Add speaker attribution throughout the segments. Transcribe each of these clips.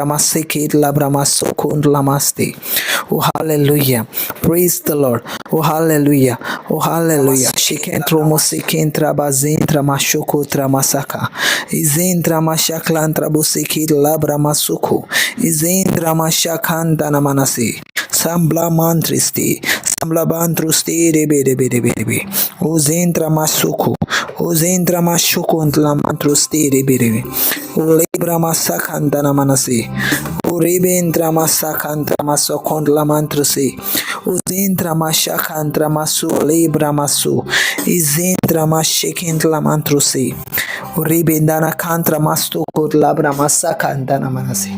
Speaker 1: Maseke Labramasoko Lamaste. Oh hallelujah. Praise the Lord. Oh hallelujah. Oh hallelujah. Shikentro Mosekentra Bazentra Mashoko Tramasaka. Izentra Mashaklantra Boseke Labramasoko. Izentra Mashakantana Manase. Sambla mantristi, sambla bantrusti, rebe rebe rebe rebe. Ozentra masuku, ozentra mashuku ntla mantrusti, rebe rebe. Olebra masakantana manase. Orebentra masakantra masokontla mantrusi. Ozentra mashakantra masu lebra masu. Izentra mashekentla mantrusi. Orebendana kantra mastuku labra masakantana manase.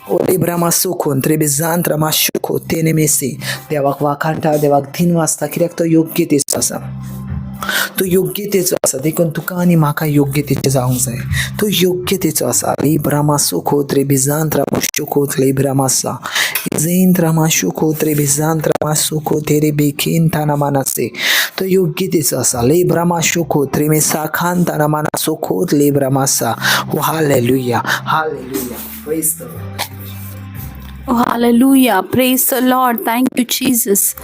Speaker 1: Olebra त्रेबिजांत्र माशुको तेनेमेसी देवाक वाखाणटा देवाक दिनवासता कित्याक तो योग्यतेचो आसा, तो योग्यतेचो आसा. देखून तुका आनी म्हाका योग्यतेचें जावंक जाय. तो योग्यतेचो आसा. लिब्रामासुको त्रेबिजांत्र माशुको लिब्रामासा इजेंत्र माशुको त्रेबिजांत्र मासुको तेरेबेकीन तानामानासे. तो योग्यतेचो आसा. लिब्रामाशुको त्रेमेसा Khan तानामानासुको लिब्रामासा. Oh hallelujah, hallelujah. Praise the Lord.
Speaker 2: Oh, hallelujah. Praise the Lord. Thank you, Jesus.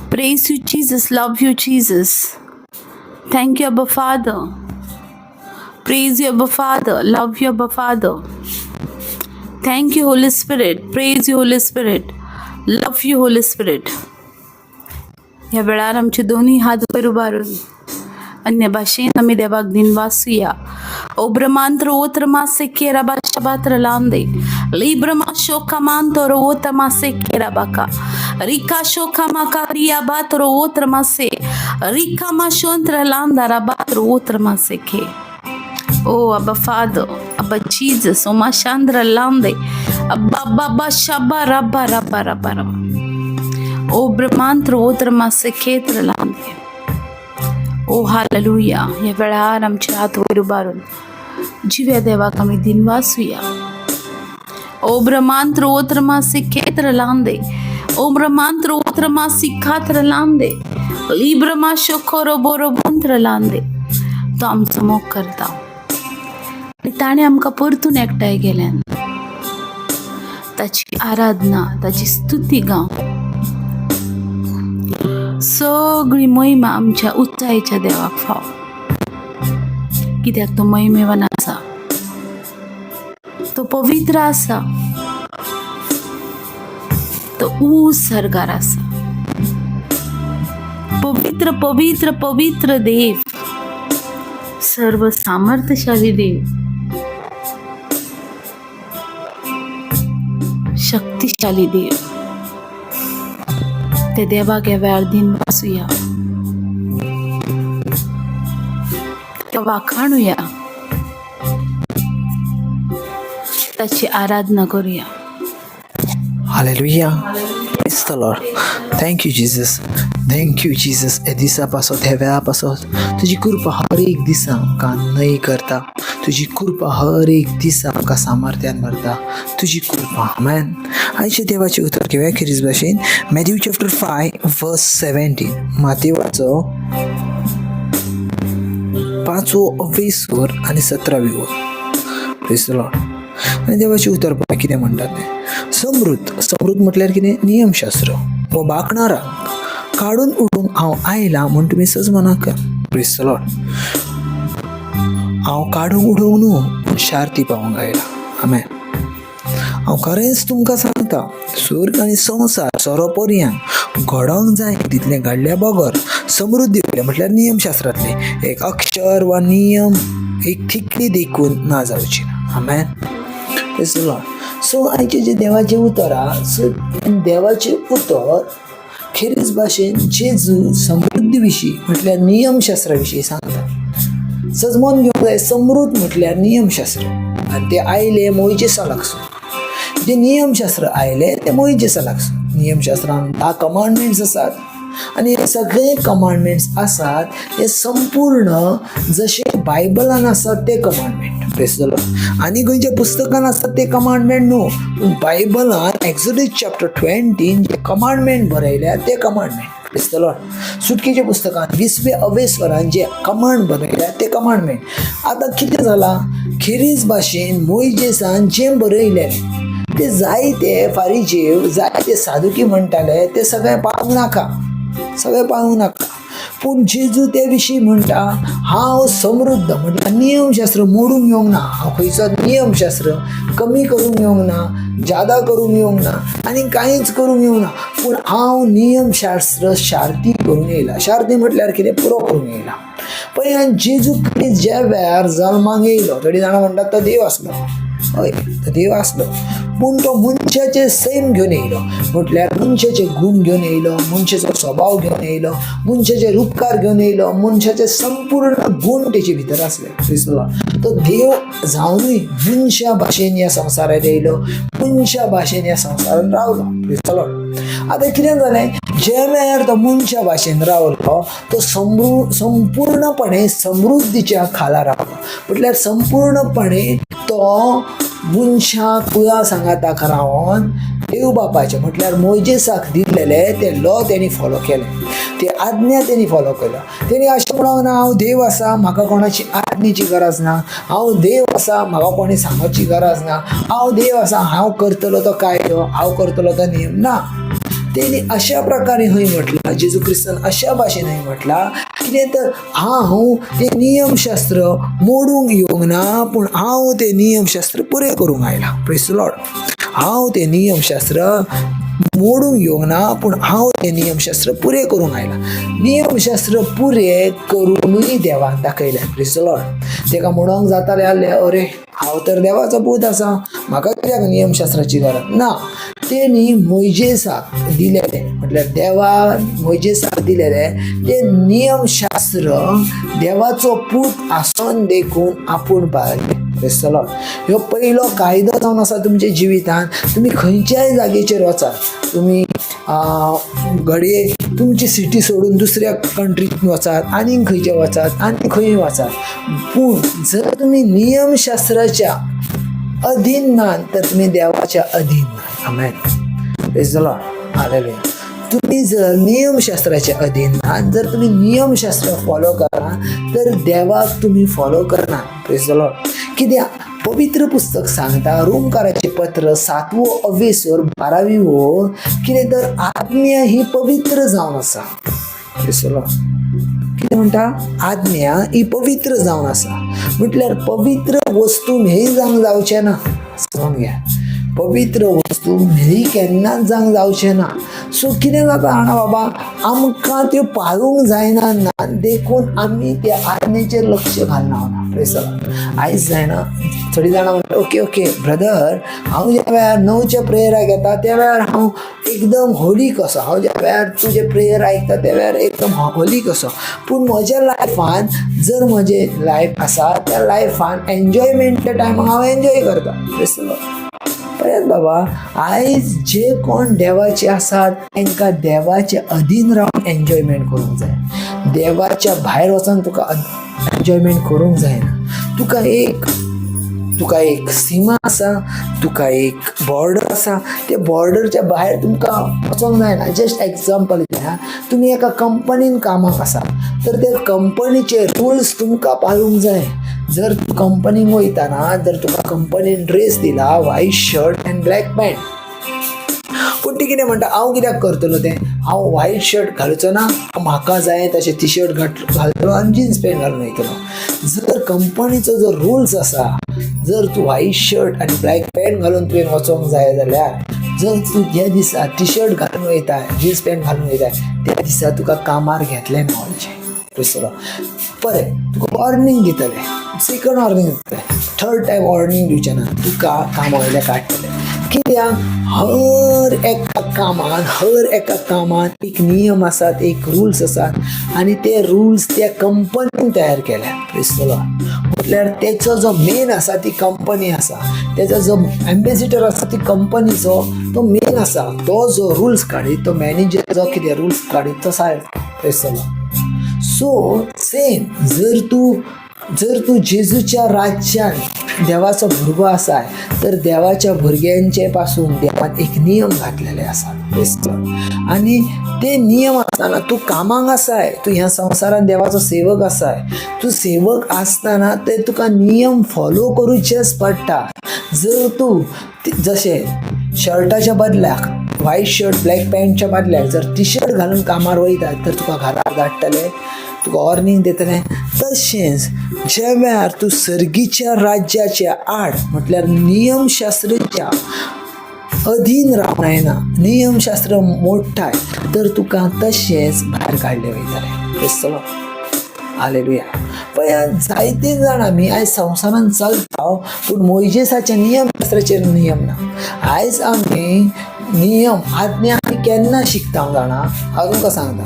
Speaker 2: Praise you, Jesus. Love you, Jesus. Thank you, Abba Father. Praise you, Abba Father. Love you, Abba Father. Thank you, Holy Spirit. Praise you, Holy Spirit. Love you, Holy Spirit. ह्या वेळार आमचे दोन्ही हात वयर उबारून अन्य भाशेन आमी देवाक दिनवासुया. ओ ब्रह्मांत्र ओत्र सेकेरा बाशबात्र लांदे लिब्रमा शोकमांतोर ओतमा सेकेरा बाका रिका शोकमा कारिया बात्र ओत्र से रिका मा शोंत्र लांदा राबात्र ओत्र सेके. ओ अब्बा फादर, अब्बा जीसस, ओ मा शांद्र लांदे अब्बा बाबा शबा रब्बा रब्बा रब्बा रब्बा. ओ ब्रह्मांत्र ओत्र सेकेत्र लांदे. ओ हालेलुया. ह्या वेळार आमचे हात वयर उबारून जिव्या देवाक आमी दिनवासुया. ओ ब्रह्मांत्र ओत्र सेकेत्र लांदे. ओ ब्रह्मांत्र ओत्र सिखात्र लांदे लिब्रमा शोखोरो बोरो बोंत्र लांदे. तो आमचो मोग करता आनी ताणें आमकां परतून एकठांय केल्यान ताची आराधना, ताची स्तुती गावंक सगळी महिमा आमच्या उंचायेच्या देवाक फाव, कित्याक तो महिमेवान आसा, तो पवित्र आसा, तो ऊंच सर्गार आसा. पवित्र पवित्र पवित्र देव, सर्व सामर्थ्यशाली देव, शक्तिशाली देव, ते देवाक ह्या वेळार दिनवासुया, ताका वाखाणुया, ताची आराधना करुया.
Speaker 1: Hallelujah. Praise the Lord. Thank you, Jesus. Thank you, Jesus. हे दिसा पासत, ह्या वेळा पासत तुजी कृपा हर एक दिसा आमकां नवी करता. तुजी कृपा हर एक दिसा आमकां सामर्थ्यान भरता. तुजी कृपा. आमेन. आयचें देवाचें उतर घेवया खेरीज भाशेन मॅथ्यू चॅप्टर 5 वर्स 17. मातेवाचो 5वो अवेसवर आनी 17वी वर. Praise the Lord. आनी देवाचें उतर पळय कितें म्हणटा तें. समृद्ध, समृद्ध म्हटल्यार कितें? नियमशास्त्र वो बाकणाराक काडून उडोवंक हांव आयलां म्हूण तुमी सज मनाक. Praise the Lord. हांव काडूंक उडोवंक न्हू, पूण शार्ती पावोवंक आयलां. आमेन. हांव खरेंच तुमकां सांगता, स्वर्ग आनी संवसार सोरो पर्यंत घडोवंक जाय तितलें घडल्या बगर समृद्धी म्हटल्यार नियमशास्त्रांतलें एक अक्षर वा नियम एक थिकली देखून ना जावची ना. आमेन. Praise the Lord. सो आयचें जें देवाचें उतर आहा, सो देवाचें उतर खेरीज भाशेन जेजू समृद्धी विशीं म्हटल्यार नियमशास्त्रा विशीं सांगता. सजमोन घेवंक जाय, समृद्ध म्हटल्यार नियमशास्त्र आनी तें आयलें मोयजेसा लागसून. जें नियमशास्त्र आयलें तें मोयजेसा लागसून. नियमशास्त्रान 10 कमांडमेंट्स आसात आनी हे सगळे कमांडमेंट्स आसात हे संपूर्ण जशे बायबलान आसात ते कमांडमेंट. Praise the Lord. आनी खंयच्या पुस्तकान आसात ते कमांडमेंट न्हू, पूण बायबलान एक्सोडस चॅप्टर 20 जे कमांडमेंट बरयल्या ते कमांडमेंट. Praise the Lord. सुटकेच्या पुस्तकान 20व्या अवेस्वरान जे कमांड बरयल्या ते कमांडमेंट. आतां कितें जालां, खेरीज भाशेन मोयजेसान जें बरयलेलें ते जायते फारिजेव, जायते सादुकी म्हणटाले ते सगळें पाळूंक नाका, सगळें पाळूंक नाका. पूण जेजू ते विशीं म्हणटा हांव समृद्ध, म्हटल्यार नियमशास्त्र मोडूंक येवंक ना, हांव खंयचो नियमशास्त्र कमी करूंक येवंक ना, जादा करूंक येवंक ना आनी कांयच करूंक येवंक ना, पूण हांव नियमशास्त्र शार्ती करूंक येयला. शार्ती म्हटल्यार कितें? पुरो करूंक येयला. पळय, जेजू क्रिस्त ज्या वेळार जल्माक येयलो, थोडीं जाणां म्हणटात तो देव आसलो. हय, तो देव आसलो, पूण तो मनशाचें सैम घेवन येयलो, म्हटल्यार मनशाचे गूण घेवन येयलो, मनशाचो स्वभाव घेवन येयलो, मनशाचे रुपकार घेवन येयलो, मनशाचे संपूर्ण गूण तेचे भितर आसले. दिसलो तो देव जावनूय मनशा भाशेन ह्या संवसारांत येयलो, मनशा भाशेन ह्या संवसारांत रावलो. दिसलो आतां कितें जालें, ज्या वेळार तो मनशा भाशेन रावलो तो संपूर्णपणे समृद्धीच्या खाला रावलो, म्हटल्यार संपूर्णपणे तो मनशां कुळां सांगाताक रावन देव बापाचे म्हटल्यार मोयजेसाक दिल्लेले ते लॉ तेणी फॉलो केले, ते आज्ञा तेणी फॉलो केलो. तेणी अशें म्हणूंक ना हांव देव आसा, म्हाका कोणाची आज्ञेची गरज ना, हांव देव आसा, म्हाका कोणी सांगची गरज ना, हांव देव आसा, हांव करतलो तो कायदो, हांव करतलो तो नेम ना. तेणी अशा प्रकारे हय म्हटलां, जेजू क्रिस्तान अशा भाशेन हय म्हटलां कितें तर हांव तें नियमशास्त्र मोडूंक येवंक ना, पूण हांव तें नियमशास्त्र पुरें करूंक आयलां. प्रेज लॉर्ड. हांव तें नियमशास्त्र मोडूंक येवंक ना, पूण हांव तें नियमशास्त्र पुरें करूंक आयलां. नियमशास्त्र पुरें करुनूय देवान दाखयलें. प्रेज लॉर्ड. तेका म्हणोंक जातालें आहलें, अरे हांव तर देवाचो पूत आसा, म्हाका कित्याक नियमशास्त्राची गरज ना. तेणी मोयजेसाक दिलेलें, म्हटल्यार देवान मोयजेसाक दिलेलें तें नियमशास्त्र देवाचो पूत आसून देखून आपूण पाळलें. प्रेज लॉर्ड. ह्यो पयलो कायदो जावन आसा तुमच्या जिवितांत. तुमी खंयच्याय जागेचेर वचात, तुमी घडये तुमची सिटी सोडून दुसऱ्या कंट्रीत वचात, आनीक खंयचे वचात, आनी खंय वचात, पूण जर तुमी नियमशास्त्राच्या अधीन ना तर तुमी देवाच्या अधीन ना. आमेन. Praise the lord. हालेलुया. तुमी जर नियमशास्त्राच्या अधीन ना, जर तुमी नियमशास्त्र फॉलो करा तर देवाक तुमी फॉलो करना. Praise the lord. कित्याक पवित्र पुस्तक सांगता, रोमकाराचें पत्र 7वो अवेसर 12वी ओळ, कितें तर आज्ञा ही पवित्र जावन आसा. Praise the lord. कितें म्हणटा? आज्ञा ही पवित्र जावन आसा, म्हटल्यार पवित्र वस्तू म्हेळी जावंक जावचें ना. समजून घ्या, पवित्र वस्तू म्हेळी केन्नाच जावंक जावचें ना. सो कितें जाता जाणा बाबा, आमकां त्यो पाळूंक जायना ना, देखून आमी त्या आज्ञेचेर लक्ष घालना. Praise the lord. आयज जायना थोडीं जाणां म्हणटा, ओके ओके ब्रदर, हांव ज्या वेळार 9च्या प्रेयराक येता त्या वेळार हांव एकदम होली कसो, हांव ज्या वेळार तुजें प्रेयर आयकता त्या वेळार एकदम होली कसो, पूण म्हज्या लायफान जर म्हजें लायफ आसा त्या लायफान एन्जॉयमेंटच्या टायमाक हांव एन्जॉय करता. Praise the lord. पळयात बाबा, आयज जे कोण देवाचे आसात तांकां देवाचे अधीन रावन एन्जॉयमेंट करूंक जाय. देवाच्या भायर वचोन तुका एन्जॉयमेंट करूंक जायना. तुका एक सीमा आसा, तुका एक बॉर्डर आसा, त्या बॉर्डरच्या भायर तुमकां वचोंक जायना. जस्ट एग्जाम्पल घेया, तुमी एका कंपनीन कामाक आसा तर त्या कंपनीचे रुल्स तुमकां पाळूंक जाय. जर तूं कंपनीन वयतना जर तुका कंपनीन ड्रेस दिला white shirt and black pant, पूण ती कितें म्हणटा, हांव कित्याक करतलो तें, हांव व्हायट शर्ट घालचो ना, म्हाका जाय तशें टी शर्ट घालतलो आनी जिन्स पॅन्ट घालून वयतलो. जर कंपनीचो जर रुल्स आसा, जर तूं व्हायट शर्ट आनी ब्लॅक पॅन्ट घालून तुवें वचोंक जाय जाल्यार, जर तूं ज्या दिसा टी शर्ट घालून वयता, जिन्स पॅन्ट घालून वयता, त्या दिसा तुका कामार घेतलें ना वळचें. दुसरो बरें तुका वॉर्निंग दितले, सेकंड वॉर्निंग दितले, थर्ड टायम वॉर्निंग दिवचे ना, तुका कामा वयले काडटले. कित्याक हर एका कामान, हर एका कामान एक नियम आसात, एक रुल्स आसात आनी ते रुल्स त्या कंपनीन तयार केल्या. दिसतलो म्हटल्यार तेचो जो मेन आसा ती कंपनी आसा, तेचो जो एम्बेसिडर आसा ती कंपनीचो तो मेन आसा, तो जो रुल्स काडीत, तो मॅनेजर जो कितें रुल्स काडीत तो सारको. दिसतलो. सो सेम जर तूं जेजूच्या राज्यान देवाचो भुरगो आसा तर देवाच्या भुरग्यांचे पासून देवान एक नियम घातलेले आसात. आनी ते नियम आसतना तूं कामाक आसाय, तूं ह्या संवसारान देवाचो सेवक आसाय, तूं सेवक आसतना ते तुका नियम फॉलो करूचेच पडटा. जर तूं जशें शर्टाच्या बदल्याक व्हायट शर्ट ब्लॅक पॅन्टच्या बदल्याक जर टी शर्ट घालून कामार वयता तर तुका घरा धाडटले, तुका वॉर्निंग दितले. तशेंच ज्या वेळार तूं सर्गीच्या राज्याच्या आड म्हटल्यार नियमशास्त्राच्या अधीन रावंक जायना, नियमशास्त्र मोडटाय तर तुका तशेंच भायर काडलें वयतलें. क्रिस्तलो हालेलुया. पळय जायते जाण आमी आयज संवसारान चलता पूण मोयजेसाच्या नियमशास्त्राचेर नियम ना. आयज आमी नियम आज्ञा आमी केन्ना शिकता जाणा? हांव तुमकां सांगता,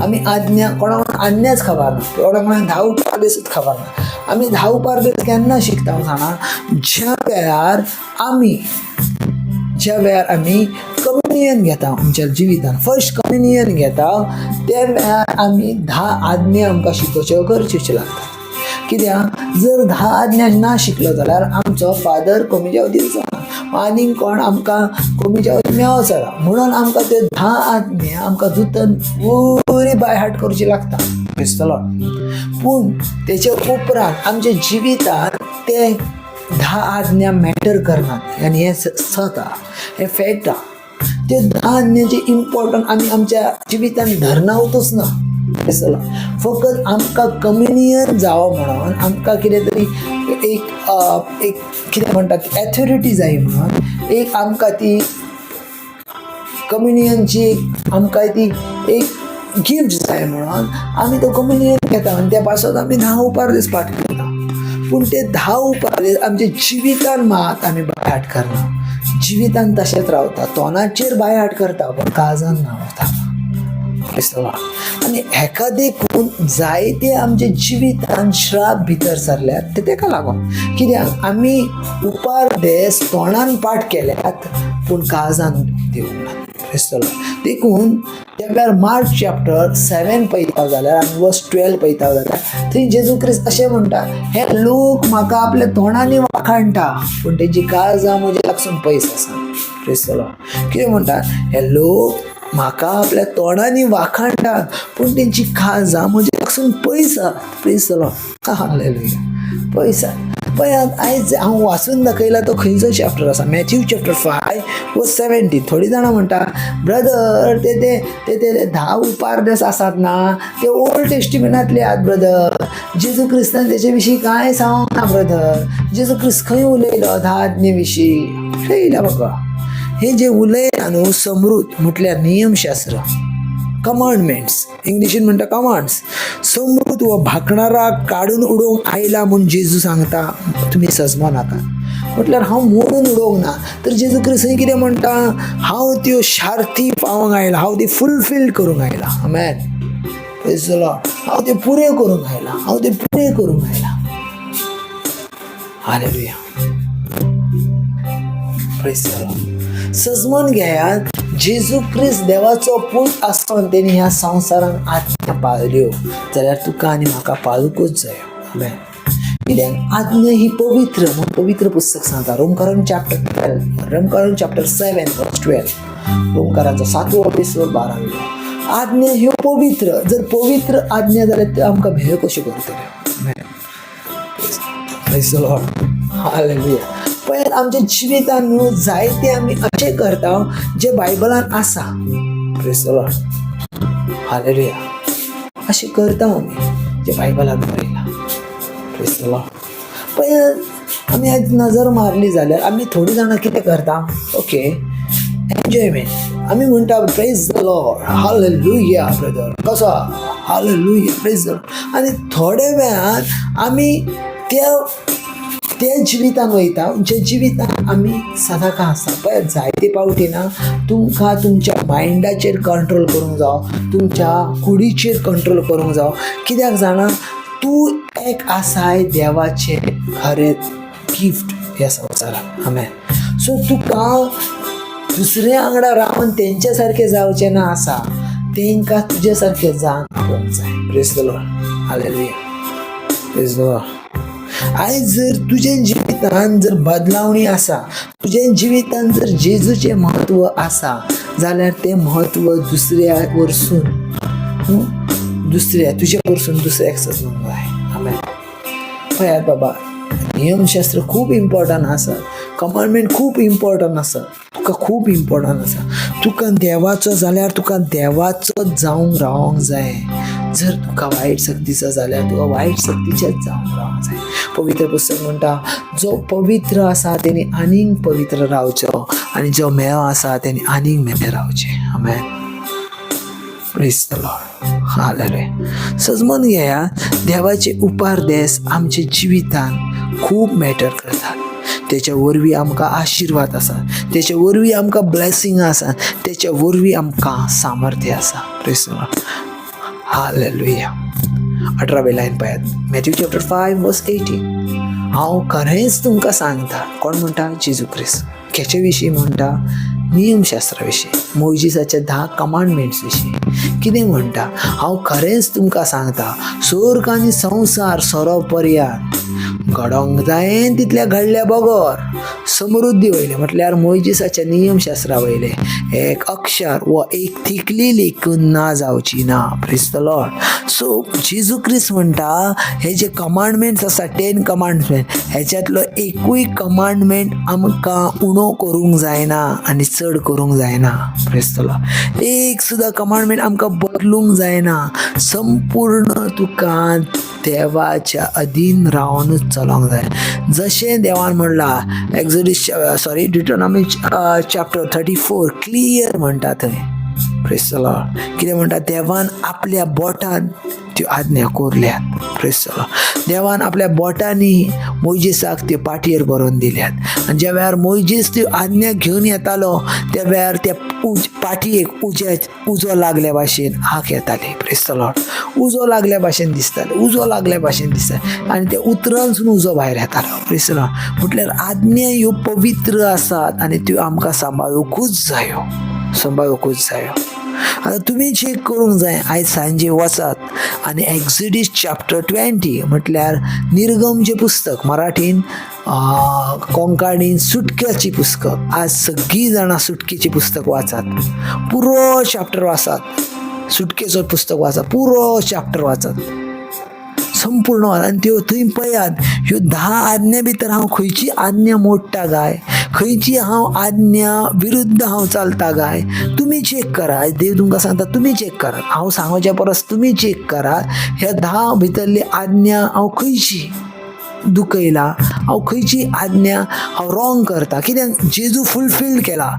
Speaker 1: आमी आज्ञा कोणा कोणाक आज्ञाच खबर ना, कोणा कोणाक धा उपारदेसूच खबर ना. आमी धा उपारदेस केन्ना शिकता जाणा? ज्या वेळार आमी कम्युनियन घेता आमच्या जिवितान, फर्स्ट कम्युनियन घेता त्या वेळार आमी 10 आज्ञा आमकां शिकोवच्यो गरजेच्यो लागता. कित्याक जर 10 आज्ञा ना शिकलो जाल्यार आमचो फादर कोमिजाव दिवचो ना, आनीक कोण आमकां कोमिजाव मेळचो ना. म्हणून आमकां त्यो 10 आज्ञा आमकां जुतन बरी बाय हार्ट करची लागता. क्रिस्तलो. पूण तेचे उपरांत आमच्या जिवितांत ते 10 आज्ञा मॅटर करनात आनी हें सत आहा, हें फॅक्ट आहा. त्यो 10 आज्ञाचें इम्पॉर्टंट आमी आमच्या जिवितान धरनावतूच ना. क्रिस्तलो. फकत आमकां कम्युनियन जावं म्हणून आमकां कितें तरी एक एक कितें म्हणटा एथोरिटी जाय म्हणून एक आमकां ती कम्युनियनची आमकां ती एक गिफ्ट जाय म्हणून आमी तो कम्युनियन घेता आनी त्या पासत आमी 10 उपारदेस पाठ करता. पूण ते 10 उपारदेस आमच्या जिवितान मात आमी बायहाट करना. जिवितान तशेंच रावता, तोंडाचेर बायहाट करता पूण काळजान ना वता. आनी हेका देखून जायते आमच्या जिवितान श्राप भितर सरल्यात ते तेका लागून. कित्याक आमी उपारदेस तोंडान पाठ केल्यात पूण काळजान दिवंक ना. क्रिस्तलो. देखून त्या वेळार मार्क चॅप्टर 7 पळयता जाल्यार आनी वर्स 12 पळयता जाल्यार थंय जेजू क्रिस्त अशें म्हणटा, हे लोक म्हाका आपल्या तोंडांनी वाखाणटा पूण तेजी काळजां म्हज्या लागसून पयस आसा. क्रिस्तलो. कितें म्हणटा, हे लोक म्हाका आपल्या तोंडांनी वाखाणटात पूण तेंची काळजां म्हज्या लागसून पयस आसा. क्रिस्तलो. हालेलुया. पयस आसा. पळयात आयज हांव वाचून दाखयला तो खंयचो चॅप्टर आसा, मॅथ्यू चॅप्टर 5 वर्स 17. थोडीं जाणां म्हणटा ब्रदर ते ते ते ते 10 उपारदेस आसात ना ते ओल्ड टेस्टिमेंटांतले आहात ब्रदर, जेजू क्रिस्तान तेचे विशीं कांय सांगूंक ना ब्रदर, जेजू क्रिस्त खंय उलयलो 10 आज्ञे विशीं? खंय बाबा हें जें उलयलां न्हू समृद्ध म्हटल्यार नियमशास्त्र, कमांडमेंट्स, इंग्लिशीन म्हणटा कमांड्स. समृद्ध व भाकणाराक काडून उडोवंक आयला म्हूण जेजू सांगता, तुमी सजमो नाका. म्हटल्यार हांव मोडून उडोवंक ना, तर जेजू क्रिस्त कितें म्हणटा, हांव त्यो शार्थी पावोवंक आयला, हांव ती फुलफील करूंक आयला. आमेन. प्रेज the Lord. हांव ते पुरे करूंक आयला, हांव ते पुरे करूंक आयला. हालेलुया. Praise the Lord. सजमन घेयात, जेजू क्रिस्त देवाचो पूत आसून तेणी ह्या संवसारान आज्ञा पाळल्यो जाल्यार तुका आनी म्हाका पाळूंकूच जाय. आमेन. कित्याक आज्ञा ही पवित्र म्हूण पवित्र पुस्तक सांगता. रोमकरण चॅप्टर 12, रोमकरण चॅप्टर 7 वर्स 12, रोमकारांचो 7वो एपिसोड 12 आज्ञा ह्यो पवित्र. जर पवित्र आज्ञा जाल्यार त्यो आमकां भेळ कश्यो करतल्यो? आमेन. Praise the Lord. Hallelujah. पळयात आमच्या जिवितान न्हू जायते आमी अशें करता जे बायबलान आसा. Praise the Lord. Hallelujah. अशें करता आमी जे बायबलान बरयलां. Praise the Lord. पळयात आमी आयज नजर मारली जाल्यार आमी थोडीं जाणां कितें करता, ओके एन्जॉयमेंट आमी म्हणटा praise the Lord, hallelujah brother कसो, हालेलुया प्रेज the Lord. आनी थोड्या वेळान आमी त्या त्या जिवितान वयता ज्या जिवितान आमी सदांकाळ आसता. पळय जायते पावटी ना तुमकां तुमच्या मायंडाचेर कंट्रोल करूंक जावो, तुमच्या कुडीचेर कंट्रोल करूंक जावो. कित्याक जाणा, तूं एक आसाय देवाचें खरें गिफ्ट ह्या संवसारान. आमेन. सो तुका दुसऱ्या वांगडा रावन तेंच्या सारकें जावचें ना आसा, तेंकां तुजे सारकें जावन आपोवंक जाय. Praise the Lord. Hallelujah. Praise the Lord. आयज जर तुज्या जिवितान जर बदलावणी आसा, तुज्या जिवितान जर जेजूचें म्हत्व आसा जाल्यार तें म्हत्व दुसऱ्या वरसून दुसऱ्या तुज्या वरसून दुसऱ्याक सजूंक जाय. आमेन. पळयात बाबा, नियमशास्त्र खूब इम्पॉर्टंट आसा, कमांडमेंट खूब इम्पॉर्टंट आसा, तुका खूब इम्पॉर्टंट आसा. तुका देवाचो जाल्यार तुका देवाचो जावंक रावंक जाय. जर तुका वायट शक्तीचो जाल्यार तुका वायट शक्तीचेच जावंक रावंक जाय. पवित्र पुस्तक म्हणटा, जो पवित्र आसा तेणी आनीक पवित्र रावचो आनी जो म्हेळो आसा तेणी आनीक म्हेळे रावचें. आमेन. Praise the Lord. हालेलुया. सजमन घेया, देवाचे उपार देस आमच्या जिवितान खूब मॅटर करतात. तेच्या वरवीं आमकां आशिर्वाद आसा, तेच्या वरवीं आमकां ब्लेसींग आसा, तेच्या वरवीं आमकां सामर्थ्य आसा. Praise the Lord. Hallelujah. 18वे लायन पळयात, मॅथ्यू चॅप्टर 5 वर्स 18. हांव खरेंच तुमकां सांगता. कोण म्हणटा? जेजू क्रिस्त. खेचे विशीं म्हणटा? नियमशास्त्रा विशीं, मोयजीसाच्या 10 कमांडमेंट्स विशीं. कितें म्हणटा? हांव खरेंच तुमकां सांगता, सोर्ग आनी संवसार सोरो पर्यान घडोंक जाय तितल्या घडल्या बगर समृद्धी वयले, म्हटल्यार मोयजीसाच्या नियमशास्त्रा वयले एक अक्षर व एक थिकली लेखून ना जावची ना. Praise the Lord. सो जेजू क्रिस्त म्हणटा, हे जे कमांडमेंट्स आसा, 10 कमांडमेंट, हेच्यातलो एकूय कमांडमेंट आमकां उणो करूंक जायना आनी चड करूंक जायना. Praise the Lord. एक सुद्दां कमांडमेंट आमकां बदलूंक जायना. संपूर्ण तुका देवाच्या अधीन रावनूच चलोंक जाय. जशें देवान म्हणलां, Exodus sorry Deuteronomy chapter 34 clear म्हणटा थंय. Praise the Lord. कितें म्हणटा? देवान आपल्या बोटान त्यो आज्ञा कोरल्यात. Praise the Lord. देवान आपल्या बोटांनी मोयजीसाक त्यो पाटयेर बरोवन दिल्यात आनी ज्या वेळार मोयजीस त्यो आज्ञा घेवन येतालो त्या वेळार त्या पाटयेक उजो लागल्या भाशेन आग येताली. Praise the Lord. उजो लागल्या भाशेन दिसताले, उजो लागल्या भाशेन दिसताले आनी त्या उतरांसून उजो भायर येतालो. Praise the Lord. म्हटल्यार आज्ञा ह्यो पवित्र आसात आनी त्यो आमकां सांबाळुकूच जायो, सांबाळुकूच जायो. आतां तुमी चॅक करूंक जाय. आयज सांजे वचात आनी एक्झिडीस चॅप्टर 20, म्हटल्यार निर्गमचें पुस्तक, मराठीन कोंकणीन सुटक्याची पुस्तक. आज सगळीं जाणां सुटकेचें पुस्तक वाचात, पुरो चॅप्टर वाचात. सुटकेचो पुस्तक वाचात, पुरो चॅप्टर वाचात, संपूर्ण. आनी त्यो थंय पळयात, ह्यो 10 आज्ञा भितर हांव खंयची आज्ञा मोडटा काय, खंयची हांव आज्ञा विरुद्ध हांव चलता काय, तुमी चॅक करा. देव तुमकां सांगता, तुमी चॅक करात. हांव सांगच्या परस तुमी चॅक करात, ह्या 10 भितरली आज्ञा हांव खंयची दुखयला, हांव खंयची आज्ञा हांव रॉंग करता. कित्याक जेजू फुलफील केला.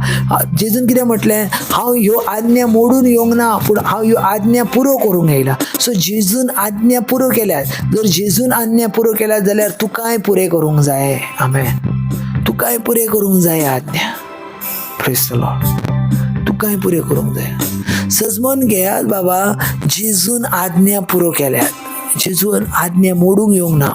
Speaker 1: जेजून कितें म्हटलें? हांव ह्यो आज्ञा मोडून येवंक ना, पूण हांव ह्यो आज्ञा पुरो करूंक येयला. सो जेजून आज्ञा पुरो केल्यात. जर जेजून आज्ञा पुरो केल्यात जाल्यार तुकाय पुरे करूंक जाय. आमेन. तुकाय पुरे करूंक जाय आज्ञा. Praise the Lord. तुकाय पुरे करूंक जाय. सजमन घेयात बाबा, जेजून आज्ञा पुरो केल्यात. जेजून आज्ञा मोडूंक येवंक ना,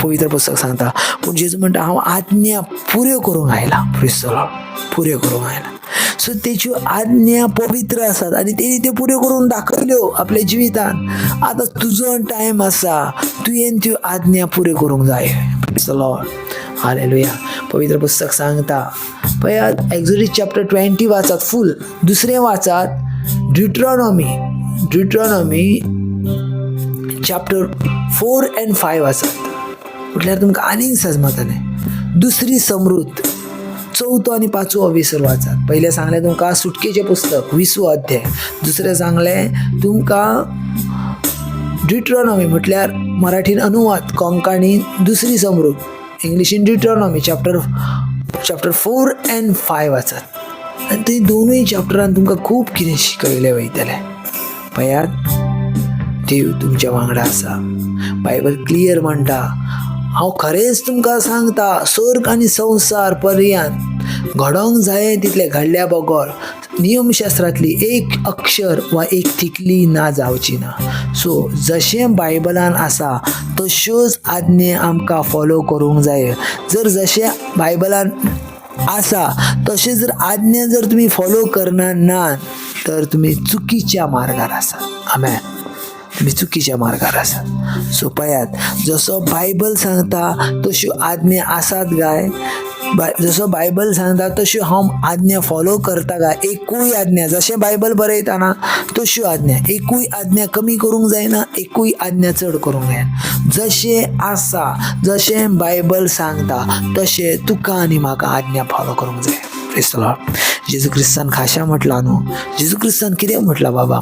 Speaker 1: पवित्र पुस्तक सांगता. पूण जेजू म्हणटा, हांव आज्ञा पुऱ्यो करूंक आयला. Praise the Lord. पुऱ्यो करूंक आयला. सो तेच्यो आज्ञा पवित्र आसात आनी तेणी त्यो पुऱ्यो करून दाखयल्यो आपल्या जिवितान. आतां तुजो टायम आसा, तुवें त्यो आज्ञा पुऱ्यो करूंक जाय. Praise the Lord. Hallelujah. पवित्र पुस्तक सांगता, पळयात, एक्झोडस चॅप्टर 20 वाचात फूल. दुसरें वाचात Deuteronomy chapter 4 and 5 वाचात, म्हटल्यार तुमकां आनीक सजमतलें. दुसरी समृद्ध चवथो आनी पांचवो विसर वाचात. पयलें सांगलें तुमकां सुटकेचें पुस्तक 20वो अध्याय, दुसरें सांगलें तुमकां ड्युट्रोनॉमी, म्हटल्यार मराठीन अनुवाद, कोंकणीन दुसरी समृद्ध, इंग्लिशीन ड्युट्रोनॉमी चॅप्टर 4 एंड 5 वाचात आनी थंय दोनूय चॅप्टरान तुमकां खूब कितें शिकयलें वयतलें. पळयात, देव तुमच्या वांगडा आसा. बायबल क्लियर म्हणटा, हांव खरेंच तुमकां सांगता, स्वर्ग आनी संवसार पर्यंत घडोवंक जाय तितलें घडल्या बगर नियमशास्त्रांतली एक अक्षर वा एक थिकली ना जावची ना. सो जशें बायबलान आसा तश्योच आज्ञा आमकां फॉलो करूंक जाय. जर जशें बायबलान आसा तशें जर आज्ञा जर तुमी फॉलो करना ना तर तुमी चुकीच्या मार्गार आसात. आमेन. तुमी चुकीच्या मार्गार आसात. सो पळयात, जसो बायबल सांगता तश्यो आज्ञा आसात काय? जसो बायबल सांगता तश्यो हांव आज्ञा फॉलो करता काय? एकूय आज्ञा जशें बायबल बरयता ना तश्यो आज्ञा, एकूय आज्ञा कमी करूंक जायना, एकूय आज्ञा चड करूंक जायना. जशें आसा, जशें बायबल सांगता तशें तुका आनी म्हाका आज्ञा फॉलो करूंक जाय. प्रेज the Lord. जेजू क्रिस्तान खाशा म्हटलां न्हू, जेजू क्रिस्तान कितें म्हटलां बाबा?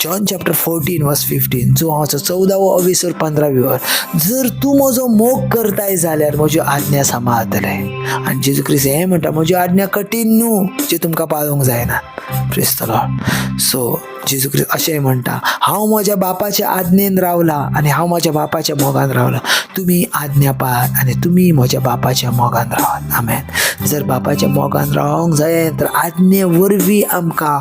Speaker 1: जॉन चॅप्टर 14 वर्स 15, जो हांव 14वो अविसर 15वी वर, जर तूं म्हजो मोग करताय जाल्यार म्हज्यो आज्ञा सांबाळतले. आनी जेजू क्रिस्त हें म्हणटा, म्हज्यो आज्ञा कठीण न्हू ज्यो तुमकां पाळूंक जायना. प्रेज the Lord. सो जेजू क्रिस्त अशें म्हणटा, हांव म्हज्या बापाच्या आज्ञेन रावला आनी हांव म्हज्या बापाच्या मोगान रावला. तुमी आज्ञा पाळात आनी तुमी म्हज्या बापाच्या मोगान रावात. आमेन. जर बापाच्या मोगान रावंक जाय तर आज्ञे वरवीं आमकां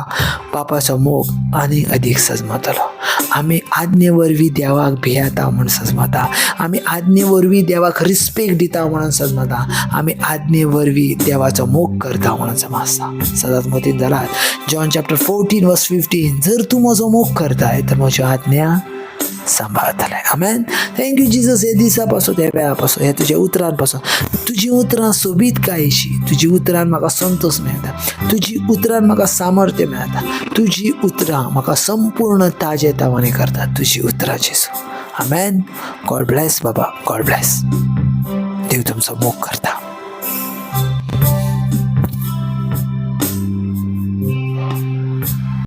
Speaker 1: बापाचो मोग आनी अदीक सजमतलो. आमी आज्ञे वरवीं देवाक भियेता म्हूण सजमता. आमी आज्ञे वरवीं देवाक रिस्पेक्ट दिता म्हणून सजमता. आमी आज्ञे वरवीं देवाचो मोग करता म्हणून समजता. सदांच मतीन जालात, जॉन चॅप्टर 14 वर्स 15, जर तूं म्हजो मोग करताय तर म्हज्यो आज्ञा सांबाळतले. आमेन. Thank you Jesus. हे दिसा पासून, हे वेळा पासून, हे तुज्या उतरान पासून, तुजी उतरां सोबीत कायशी, तुजी उतरान म्हाका संतोष मेळटा, तुजी उतरान म्हाका सामर्थ्य मेळटा, तुजी उतरां म्हाका संपूर्ण ताजे तवाने करता, तुजी उतरां जेजू. आमेन. गॉड ब्लेस बाबा, गॉड ब्लेस. देव तुमचो मोग करता.